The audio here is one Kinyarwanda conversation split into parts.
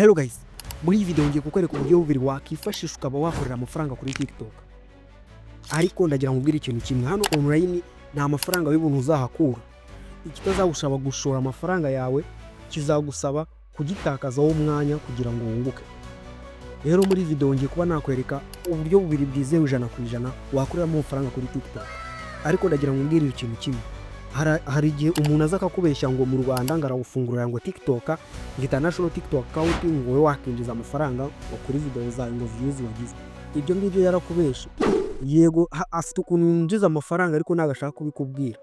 Hello guys, muri iyi video ngiye kukwereka uburyo bubiri wakifashisha ukaba wakorera amafaranga kuri TikTok. Ariko ndagira ngo nkubwire ikintu kimwe: hano online nta mafaranga y'ubuntu uzahakura. Ikitazagusaba gushora amafaranga yawe, kizagusaba kugitakazaho umwanya kugira ngo wunguke. Rero muri video ngiye kuba nakwereka uburyo bubiri bwizewe 100% wakoreramo amafaranga kuri TikTok. Ariko ndagira ngo nkubwire ikintu kimwe. Hari igihe umuntu aza akakubeshya ngo mu Rwanda ngo arawufungurira ngo TikTok, ngo international TikTok account, ngo wowe wakinjiza amafaranga ngo kuri video zawe, ngo views wagize. Ibyo ngibyo yarakubeshe. Yego, afite ukuntu yinjiza amafaranga, ariko ntabwo ashaka kubikubwira.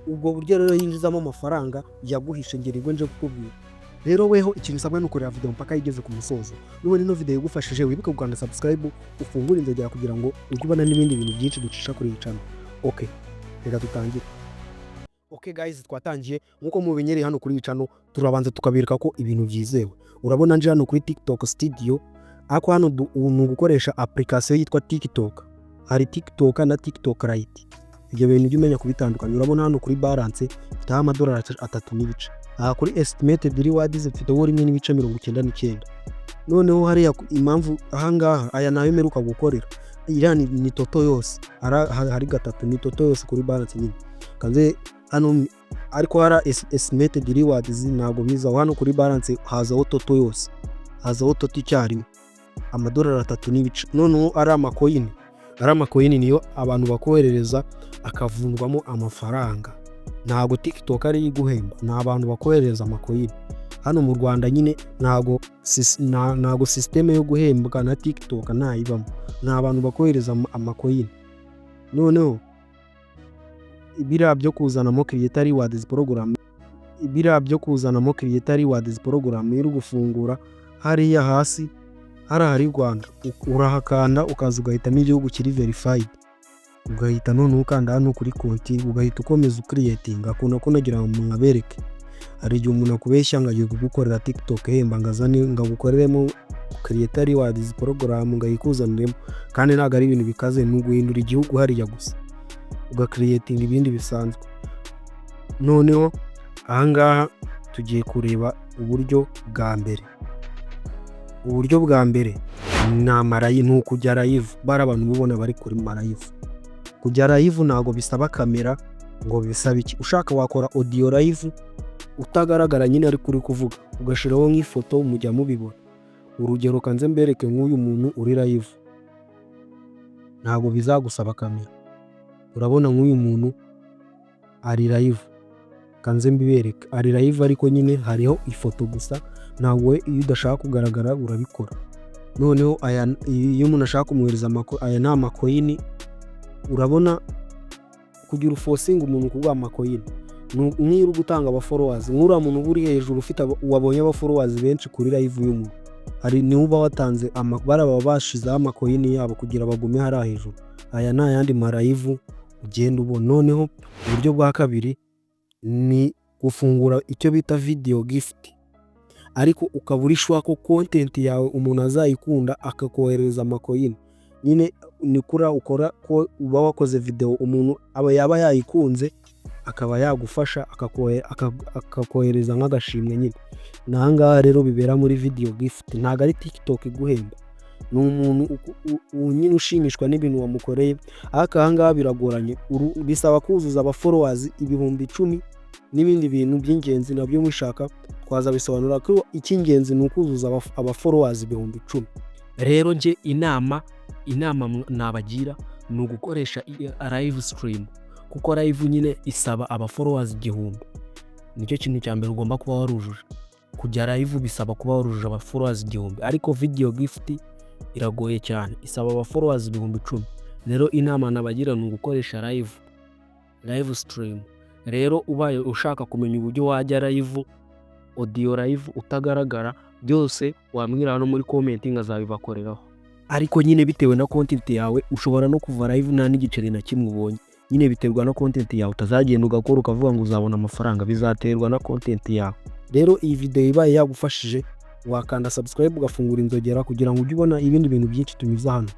Ubwo buryo rero yinjizamo amafaranga yaguhishe, ngera nibwo nje kukubwira. Rero weho ikintu usabwa ni ukureba video mpaka igeze ku musozo. Nubona ino video igufashije, wibuke gukanda subscribe, ufungure inzogera kugira ngo ujye ubona n'ibindi bintu byinshi ducisha kuri iyi channel. Okay, reka dutangire. Okay guys, twatangiye. Nkuko mubimenyereye hano kuri iyi channel, turabanza tukabereka ko ibintu byizewe. Urabona nje hano kuri TikTok Studio, ariko hano ni ugukoresha application yitwa TikTok. Hari TikTok na TikTok Lite. Ibyo bintu ujye umenya kubitandukanya. Urabona hano kuri balance mfiteho amadolari 3.5. Aha kuri estimated rewards mfiteho 1.99. Noneho hariya impamvu ahangaha aya nayo mperuka gukorera. Iriya ni total yose. Hari gatatu ni total yose kuri balance nyine. Kanze hano, ariko hari estimated rewards ntabwo bizaho. Hano kuri balance hazaho total yose. Hazaho total icyarimwe. Amadolari 3.5. Noneho ari amacoin. Ari amacoin niyo abantu bakoherereza akavunjwamo amafaranga. Ntabwo TikTok ariyo iguhemba, ni abantu bakoherereza amacoin. Hano mu Rwanda nyine ntabwo system yo guhembwa na TikTok ntayibamo. Ni abantu bakohereza amacoin. Noneho biriya byo kuzanamo creator rewards program, biriya byo kuzanamo creator rewards program, iyo uri gufungura hariya hasi hariya hari Rwanda, urahakanda ukaza ugahitamo igihugu kiri verified, ugahita noneho ukanda hano kuri continue, ugahita ukomeza ucreatinga. Ako nako nagira ngo mwabereke. Hari igihe umuntu akubeshya ngo agiye kugukorera TikTok ihemba, ngo azane ngo agukoreremo creator rewards program, ngo ayikuzaniremo, kandi ntabwo ari ibintu bikaze, ni uguhindura igihugu hariya gusa ugacreatinga ibindi bisanzwe. Noneho ahangaha tugiye kureba uburyo bwa mbere. Uburyo bwa mbere ni amalive, ni ukujya live. Bari abantu ubona bari kuri malive. Kujya live ntabwo bisaba kamera ngo bisabe iki. Ushaka wakora audio live utagaragara nyine, ariko uri kuvuga, ugashyiraho nk'ifoto, mujya mubibona. Urugero, kanze mbereke nk'uyu muntu uri live, ntabwo bizagusaba kamera. Urabona nk'uyu muntu ari live, kanze mbibereke, ari live ariko nyine hariho ifoto gusa, ntabwo iyo udashaka kugaragara urabikora. Noneho aya, iyo umuntu ashaka kumwohereza, aya ni amacoin. Urabona kugira uforcinga umuntu kuguha amacoin, nk'iyo uri gutanga abafollowers, nk'uriya muntu uba uri hejuru ufite, wabonye abafollowers benshi kuri live y'umuntu, hari niwe uba watanze, bariya baba bashizeho amacoin yabo kugira bagume hariya hejuru. Aya ni ayandi malive ugenda ubona. Noneho uburyo bwa kabiri ni gufungura icyo bita video gift, ariko ukaba uri sure ko content yawe umuntu azayikunda akakoherereza amacoin. Nyine ni kuriya ukora ko uba wakoze video, umuntu aba yaba yayikunze akaba yagufasha akakohereza nk'agashimwe nyine. Ni ahangaha rero bibera muri video gift, ntabwo ari TikTok iguhemba, ni umuntu nyine ushimishwa n'ibintu wamukoreye. Ariko ahangaha biragoranye, bisaba kuzuza abafollowers 10,000 n'ibindi bintu by'ingenzi nabyo mushaka twazabisobanura, ko icy'ingenzi ni ukuzuza abafollowers 10,000. Rero njye inama nabagira ni ugukoresha live stream, kuko live nyine isaba abafollowers 1000. Nicyo kintu cya mbere ugomba kuba warujuje. Kujya live bisaba kuba warujuje abafollowers 1000, ariko video gift iragoye cyane, isaba abafollowers 10,000. Rero inama nabagira ni ugukoresha live stream. Rero ubaye ushaka kumenya uburyo wajya live, audio live utagaragara, byose wambwira hano muri comment nkazabibakoreraho. Ariko nyine bitewe na content yawe ushobora no kuva live nta n'igiceri na kimwe ubonye. Nyine biterwa na content yawe, utazagenda ugakora ukavuga ngo uzabona amafaranga, bizaterwa na content yawe. Rero iyi video ibaye yagufashije, wakanda subscribe, ugafungura inzogera kugira ngo ujye ubona ibindi bintu byinshi tunyuza hano.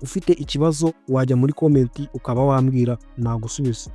Ufite ikibazo wajya muri comment ukaba wambwira, nagusubiza.